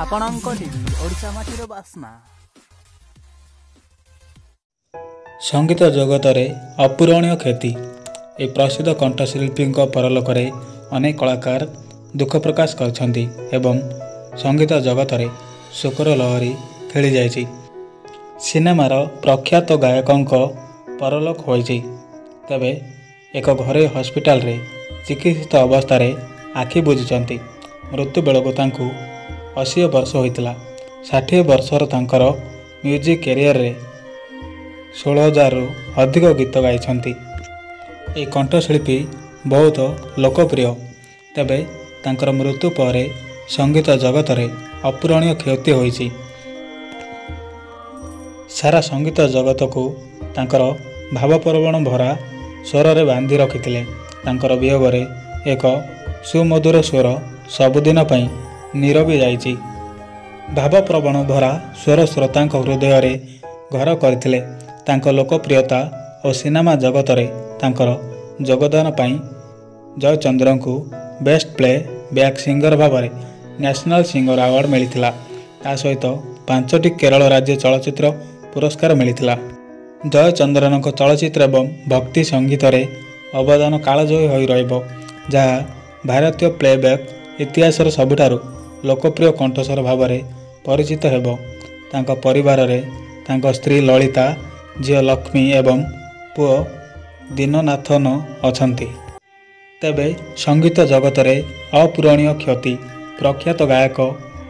ଆପଣଙ୍କ ଟିଭି ଓଡ଼ିଶା ମାଟିର ବାସ୍ନା। ସଙ୍ଗୀତ ଜଗତରେ ଅପୂରଣୀୟ କ୍ଷତି। ଏହି ପ୍ରସିଦ୍ଧ କଣ୍ଠଶିଳ୍ପୀଙ୍କ ପରଲୋକରେ ଅନେକ କଳାକାର ଦୁଃଖ ପ୍ରକାଶ କରିଛନ୍ତି ଏବଂ ସଙ୍ଗୀତ ଜଗତରେ ଶୋକର ଲହରୀ ଖେଳିଯାଇଛି। ସିନେମାର ପ୍ରଖ୍ୟାତ ଗାୟକଙ୍କ ପରଲୋକ ହୋଇଛି। ତେବେ ଏକ ଘରୋଇ ହସ୍ପିଟାଲରେ ଚିକିତ୍ସିତ ଅବସ୍ଥାରେ ଆଖି ବୁଜିଛନ୍ତି। ମୃତ୍ୟୁ ବେଳକୁ ତାଙ୍କୁ 80 ବର୍ଷ ହୋଇଥିଲା। 60 ବର୍ଷର ତାଙ୍କର ମ୍ୟୁଜିକ୍ କ୍ୟାରିୟରରେ 16,000ରୁ ଅଧିକ ଗୀତ ଗାଇଛନ୍ତି। ଏହି କଣ୍ଠଶିଳ୍ପୀ ବହୁତ ଲୋକପ୍ରିୟ। ତେବେ ତାଙ୍କର ମୃତ୍ୟୁ ପରେ ସଙ୍ଗୀତ ଜଗତରେ ଅପୂରଣୀୟ କ୍ଷତି ହୋଇଛି। ସାରା ସଙ୍ଗୀତ ଜଗତକୁ ତାଙ୍କର ଭାବପ୍ରବଣ ଭରା ସ୍ୱରରେ ବାନ୍ଧି ରଖିଥିଲେ। ତାଙ୍କର ବିୟୋଗରେ ଏକ ସୁମଧୁର ସ୍ୱର ସବୁଦିନ ପାଇଁ ନୀରବି ଯାଇଛି। ଭାବପ୍ରବଣ ଭରା ସ୍ୱର ଶ୍ରୋତାଙ୍କ ହୃଦୟରେ ଘର କରିଥିଲେ। ତାଙ୍କ ଲୋକପ୍ରିୟତା ଓ ସିନେମା ଜଗତରେ ତାଙ୍କର ଯୋଗଦାନ ପାଇଁ ଜୟଚନ୍ଦ୍ରଙ୍କୁ ବେଷ୍ଟ ପ୍ଲେ ବ୍ୟାକ୍ ସିଙ୍ଗର ଭାବରେ ନ୍ୟାସନାଲ୍ ସିଙ୍ଗର ଆୱାର୍ଡ଼ ମିଳିଥିଲା। ତା ସହିତ 5ଟି କେରଳ ରାଜ୍ୟ ଚଳଚ୍ଚିତ୍ର ପୁରସ୍କାର ମିଳିଥିଲା। ଜୟଚନ୍ଦ୍ରନଙ୍କ ଚଳଚ୍ଚିତ୍ର ଏବଂ ଭକ୍ତି ସଙ୍ଗୀତରେ ଅବଦାନ କାଳଜୟୀ ହୋଇ ରହିବ, ଯାହା ଭାରତୀୟ ପ୍ଲେବ୍ୟାକ୍ ଇତିହାସର ସବୁଠାରୁ ଲୋକପ୍ରିୟ କଣ୍ଠସ୍ୱର ଭାବରେ ପରିଚିତ ହେବ। ତାଙ୍କ ପରିବାରରେ ତାଙ୍କ ସ୍ତ୍ରୀ ଲଳିତା, ଝିଅ ଲକ୍ଷ୍ମୀ ଏବଂ ପୁଅ ଦୀନନାଥନ ଅଛନ୍ତି। ତେବେ ସଙ୍ଗୀତ ଜଗତରେ ଅପୂରଣୀୟ କ୍ଷତି। ପ୍ରଖ୍ୟାତ ଗାୟକ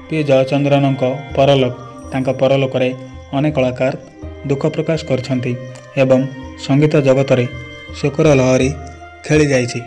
ପି ଜୟଚନ୍ଦ୍ରନଙ୍କ ପରଲୋକ। ତାଙ୍କ ପରଲୋକରେ ଅନେକ କଳାକାର ଦୁଃଖ ପ୍ରକାଶ କରିଛନ୍ତି ଏବଂ ସଙ୍ଗୀତ ଜଗତରେ ଶୋକର ଲହରୀ ଖେଳିଯାଇଛି।